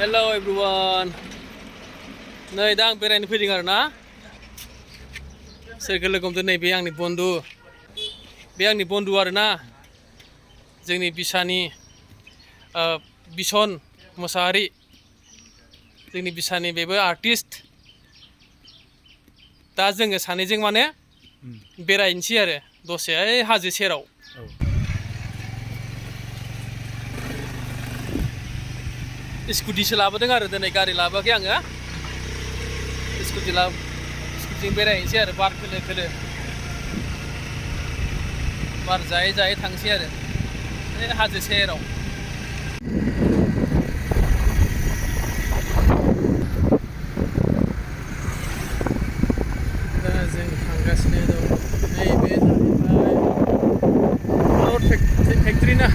Hello everyone. नै दा आं बेरायनो फैदों आरो ना सोरगो लोगोमदो नै बे आंनि बन्धु आरो ना जोंनि बिसानि बिसन मोसाहारि जोंनि बिसानि बेबो आर्टिस्ट दा जोङो सानैजों माने बेरायनोसै आरो दसे हाजो सेराव स्कुटिसो लाबोदों आरो दिनै गारि लाबोआखै आङो स्कुटिजों बेरायनोसै आरो बार खोलो खोलो बार जायै जायै थांसै आरो बे हाजो सेराव दा जों थांगासिनो दं नैबे जाहैबाय फेक्ट्रि ना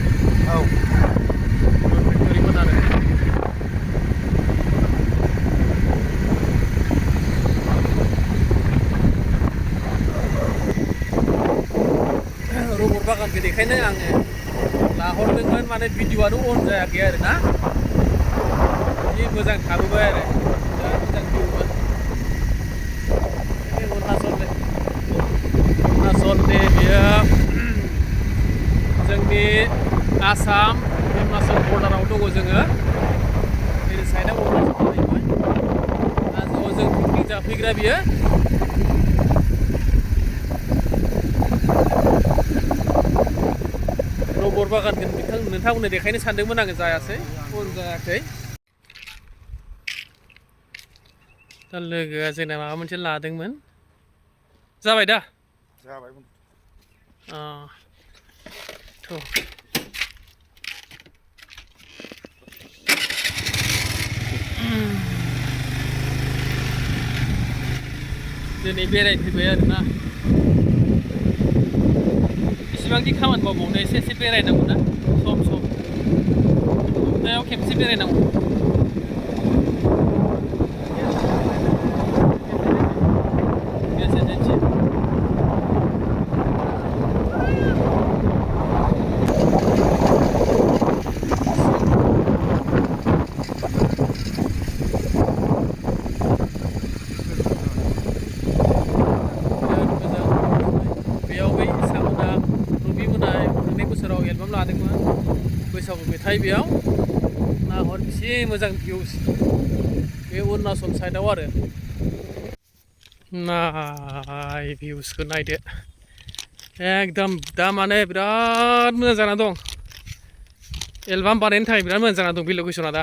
औ फेक्ट'रिमोन आरो रबर बागानखौ देखायनो आङो लाहरदोंमोन माने भिडिअ'आनो अन जायाखै आरो ना जि मोजां थाबोबाय आरो बिराद मोजां भिउमोन अरुणाचलनि बेयो जोंनि आसाम अरुणाचल बर्डाराव दङ जोङो ओरै साइडआव अरुणाचल जाहैबाय हाजोआव जों पिकनिक जाफैग्रा बियो रबर बागानखौ नोंथांमोननो देखायनो सानदोंमोन आङो जायासै अन जायाखै दा लोगोआ जोंना माबा मोनसे लादोंमोन जाबाय दा जाबाय दिनै बेरायफैबाय आरोना बेसेबांदि खामानि मावबावनो एसे एसे बेरायनांगौ ना सम सम सप्तायाव खेबसे बेरायनांगौ एलबाम लादोंमोन बैसागु मेथाइ बेयाव नाहर बेसे मोजां भिउस बे अरुणाचल साइडआव आरो नाय भिउसखौ नायदो एकदम दा माने बिराद मोजां जाना दं एलबाम बानायनो थाखाय बिराद मोजां जाना दं बे लकेसना दा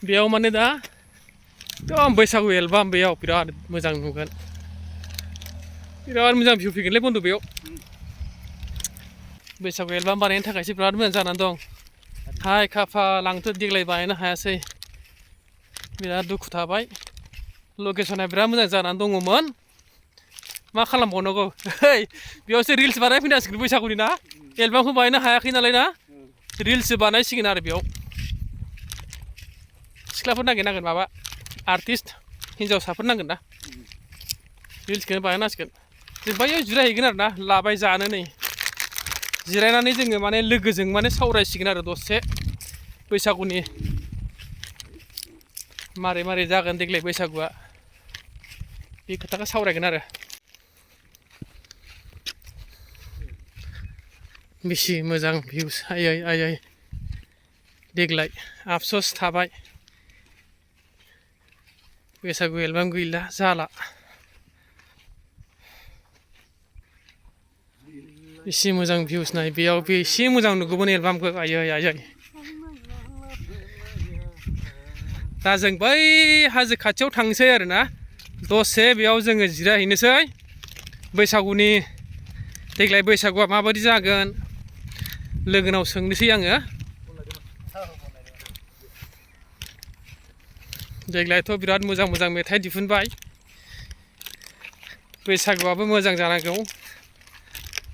बेयाव माने दा एकदम बैसागु एलबाम बेयाव बिराद मोजां नुगोन बिराद मोजां भिउ फैगोनलै बन्दु बेयाव बैसागु एलबाम बानायनो थाखायसो बिराद मोजां जानानै दं हाय खाफाल आंथ' देग्लाय बानायनो हायासै बिराद दुखु थाबाय लकेसना बिराद मोजां जानानै दङमोन मा खालामबावनांगौ बेयावसो रिल्स बानायफैनांसिगोन बैसागुनि ना एलबामखौ बानायनो हायाखै नालाय ना रिल्ससो बानायसिगोन आरो बेयाव सिख्लाफोर नागिरनांगोन माबा आर्टिस्ट हिन्जावसाफोर नांगोन ना रिल्सखौनो बानायनांसिगोन जों बैयाव जिरायहैगोन आरो ना लाबाय जानो नै जिरायनानै जोङो माने लोगोजों माने सावरायसिगोन आरो दसे बैसागुनि मारै मारै जागोन देग्लाय बैसागुआ बे खोथाखौ सावरायगोन आरो बेसे मोजां भिउस आयै आयै देग्लाय आफस'स थाबाय बैसागु एलबाम गैला जाला एसे मोजां भिउस नाय बेयाव एसे मोजां नुगौमोन एलबामखौ आयै आयै दा जों बै हाजो खाथियाव थांसै आरो ना दसे बेयाव जोङो जिरायहैनोसै बैसागुनि देग्लाय बैसागुआ माबायदि जागोन लोगोनाव सोंनोसै आङो देग्लायथ' बिराद मोजां मोजां मेथाइ दिहुनबाय बैसागुआबो मोजां जानांगौ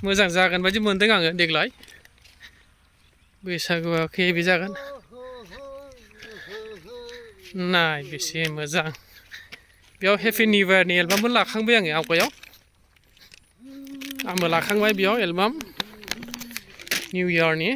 मोजां जागोन बायदि मोनदों आङो देग्लाय बैसागुआ हेभि जागोन नाय बेसे मोजां बेयाव हेपि निउ इयारनि एलबामबो लाखांबाय आङो आवगायाव आंबो लाखांबाय बेयाव एलबाम निउ इयारनि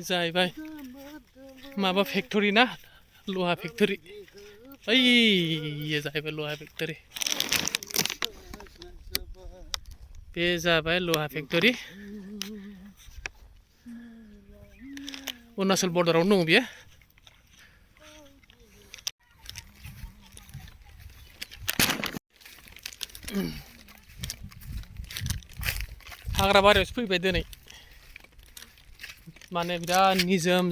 जाहैबाय माबा फेक्टरि ना लहा फेक्टरि जाहैबाय लहा फेक्टरि बे जाबाय लहा फेक्टरि अरुणाचल बर्डारावनो दङ बियो हाग्रा बारियावसो फैबाय दिनै माने बिराद निजोम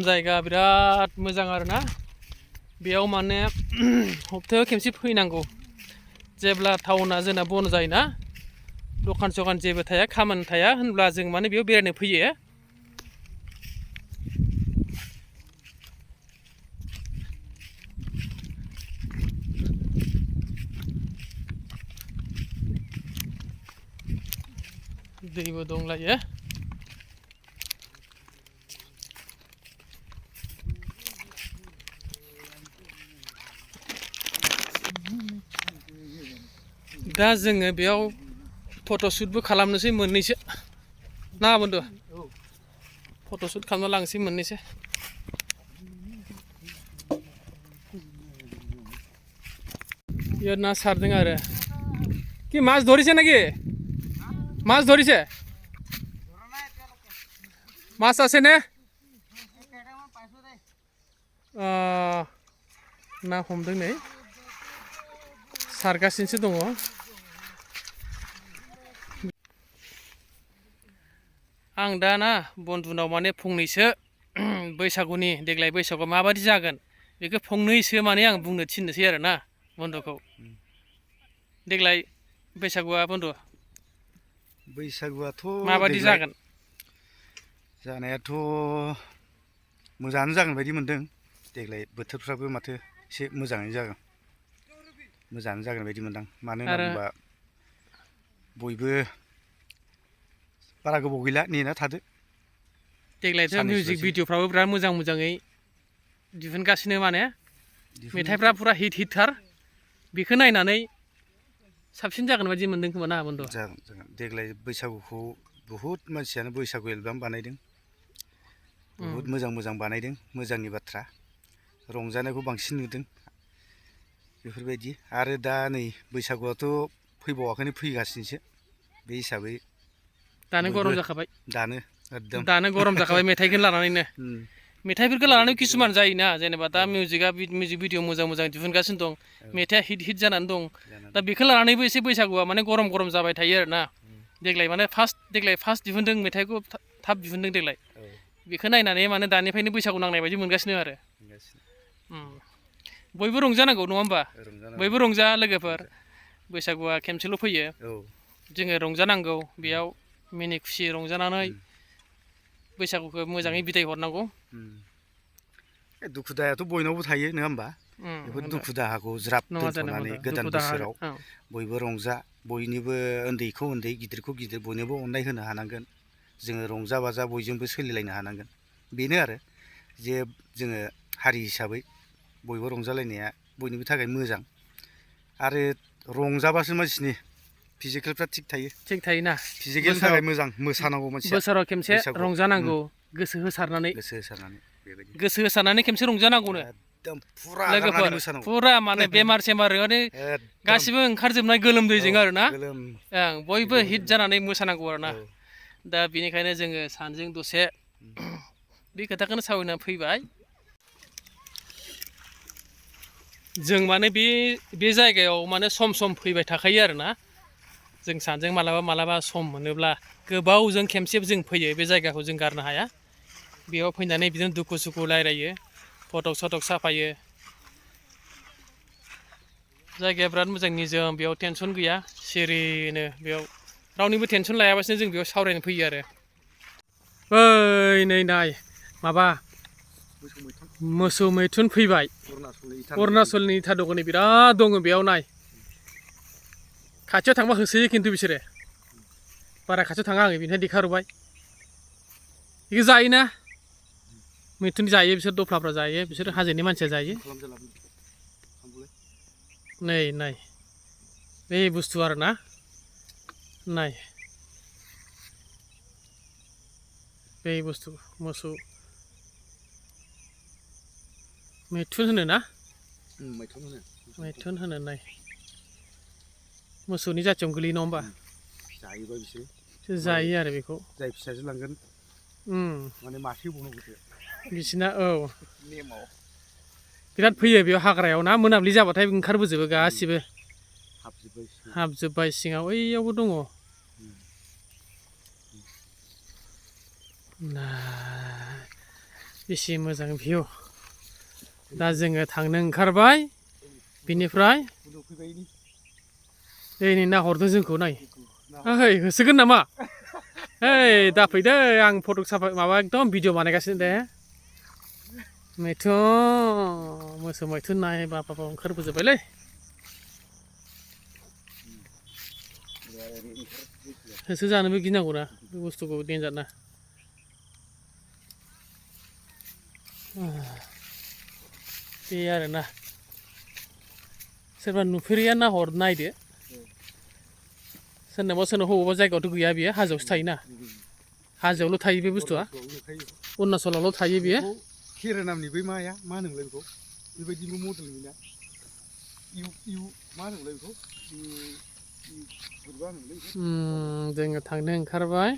जायगा बिराद मोजां आरोना बेयाव माने हप्तायाव खेबसे फैनांगौ जेब्ला टाउना जोंना बन्द जायोना दखान सखान जेबो थाया खामानि थाया होनब्ला जों माने बेयाव बेरायनो फैयो दैबो दंलायो दा जोङो बेयाव फट'शुटबो खालामनोसै मोननैसो ना बन्दु फट'शुट खालामना लांसै मोननैसो यो ना सारदों आरो कि माছ धरिছে নাকি মাছ ধরিছে মাছ আছে নে ना हमदों नै सारगासिनोसो दङ आं दा ना बन्दुनाव माने फंनैसो बैसागुनि देग्लाय बैसागुआ माबादि जागोन बेखौ फंनैसो माने आं बुंनो थिननोसै आरो ना बन्दुखौ देग्लाय बैसागुआ बन्दु बैसागुआथ' माबादि जागोन जानायाथ' मोजाङानो जागोन बायदि मोनदों देग्लाय बोथोरफ्राबो माथो एसे मोजाङानो जागोन बायदि मोनदां मानो होनना बुंबा बयबो बारा गोबाव गैला नेना थादो देग्लायथ' मिउजिक भिडिअफ्राबो बिराद मोजाङै दिहुनगासिनो माने मेथाइफ्रा पुरा हिटथार बेखौ नायनानै साबसिन जागोन बायदि मोनदों खोमा ना बन्दु जागोन देग्लाय बैसागुखौ बुहुत मानसियानो बैसागु एलबाम बानायदों बुहुत मोजां बानायदों मोजांनि बाथ्रा रंजानायखौ बांसिन नुदों बेफोरबायदि आरो दा नै बैसागुआथ' फैबावाखैनो फैगासिनोसो बे हिसाबै दानो गरम जाखाबाय दानो गरम जाखाबाय मेथाइखौ लानानैनो मेथाइफोरखौ लानानै किसुमान जायोना जेनेबा दा मिउजिक भिडिअ मोजां दिहुनगासिनो दं मेथाइआ हिट जानानै दं दा बेखौ लानानैबो एसे बैसागुआ माने गरम जाबाय थायो आरोना देग्लाय माने फार्स्ट दिहुनदों मेथाइखौ थाब दिहुनदों देग्लाय बेखौ नायनानै माने दानिफ्रायनो बैसागु नांनाय बायदि मोनगासिनो आरो बयबो रंजानांगौ नङा होमबा बयबो रंजा लोगोफोर बैसागुआ खेमसेल' फैयो जोङो रंजानांगौ बेयाव मिनि खुसि रंजानानै बैसागुखौ मोजाङै बिदाय हरनांगौ दुखु दाहायाथ' बयनावबो थायो नङा होमबा बेफोर दुखु दाहाखौ ज्राब दोनथ'नानै गोदान बोसोराव बयबो रंजा बयनिबो उन्दैखौ उन्दै गिदिरखौ गिदिर बयनोबो अननाय होनो हानांगोन जोङो रंजा बाजा बयजोंबो सोलिलायनो हानांगोन बेनो आरो जे जोङो हारि हिसाबै बयबो रंजालायनाया बयनिबो थाखाय मोजां आरो रंजाबासो मानसिनि फिजिकेलफ्रा थिग थायोना फिजिकेलनि थाखाय मोजां मोसानांगौ मानसिया बोसोराव खेमसे रंजानांगौ गोसो होसारनानै खेमसे रंजानांगौनो लोगोफोर पुरा माने बेमार गासिबो ओंखारजोबनाय गोलोमदैजों आरोना बयबो हिट जानानै मोसानांगौ आरोना दा बेनिखायनो जोङो सानैजों दसे बे खोथाखौनो सावरायनानै फैबाय जों माने बे जायगायाव माने सम फैबाय थाखायो आरोना जों सानैजों मालाबा सम मोनोब्ला गोबावजों खेमसे जों फैयो बे जायगाखौ जों गारनो हाया बेयाव फैनानै बिदिनो दुखु सुखु रायलायो फटक साफायो जायगाया बिराद मोजां निजोम बेयाव टेनसन गैया सिरिनो बेयाव रावनिबो टेनसन लायाबासिनो जों बेयाव सावरायनो फैयो आरो नै नाय माबा मोसौ मैथुन फैबाय अरुणाचलनि इटा दगनै बिराद दङ बेयाव नाय खाथियाव थांबा होसोयो खिन्थु बिसोरो बारा खाथियाव थाङा आङो बेनिफ्राय देखारबाय बेखौ जायोना मैथुन जायो बिसोर दफ्लाफ्रा जायो बिसोर हाजोनि मानसिया जायो नै बे बुस्थु आरोना नाय बे बुस्थु मोसौ मैथुन होनो ना मैथुन होनो नाय मोसौनि जातियावनो गोलैयो नङा होमबा जायोबा बिसोरो जायो आरो बेखौ जाय फिसाजो लांगोन माने मासे बावनांगौसो बिसिना औ नेमाव बिराद फैयो बेयाव हाग्रायाव ना मोनाबिलि जाबाथाय ओंखारबोजोबो गासिबो हाबजोब्बाय सिङाव ओइयावबो दङ बेसे मोजां भिउ दा जोङो थांनो ओंखारबाय बिनिफ्राय नै नाहरदों जोंखौ नाय ओइ होसोगोन नामा ओइ दाफैदो आं फट' साफा माबा एकदम भिडिअ बानायगासिनो दे मैथुन मोसौ मैथुन नाय बाबा ओंखारबोजोब्बायलै होसो जानोबो गिनांगौना बे बुस्थुखौ देन्जार ना बे आरोना सोरबा नुफेरिया नायदो सोरनाबा बबेबा जायगायावथ' गैया बियो हाजोआवसो थायोना हाजोआवल' थायो बे बुस्थुआ अरुणाचलावल' थायो बियो खेरा नामनि बै माया मा होनोमोनलाय बेखौ बेबायदिबो मडेल नुयोना मा होनोमोनलाय बेखौ जोङो थांनो ओंखारबाय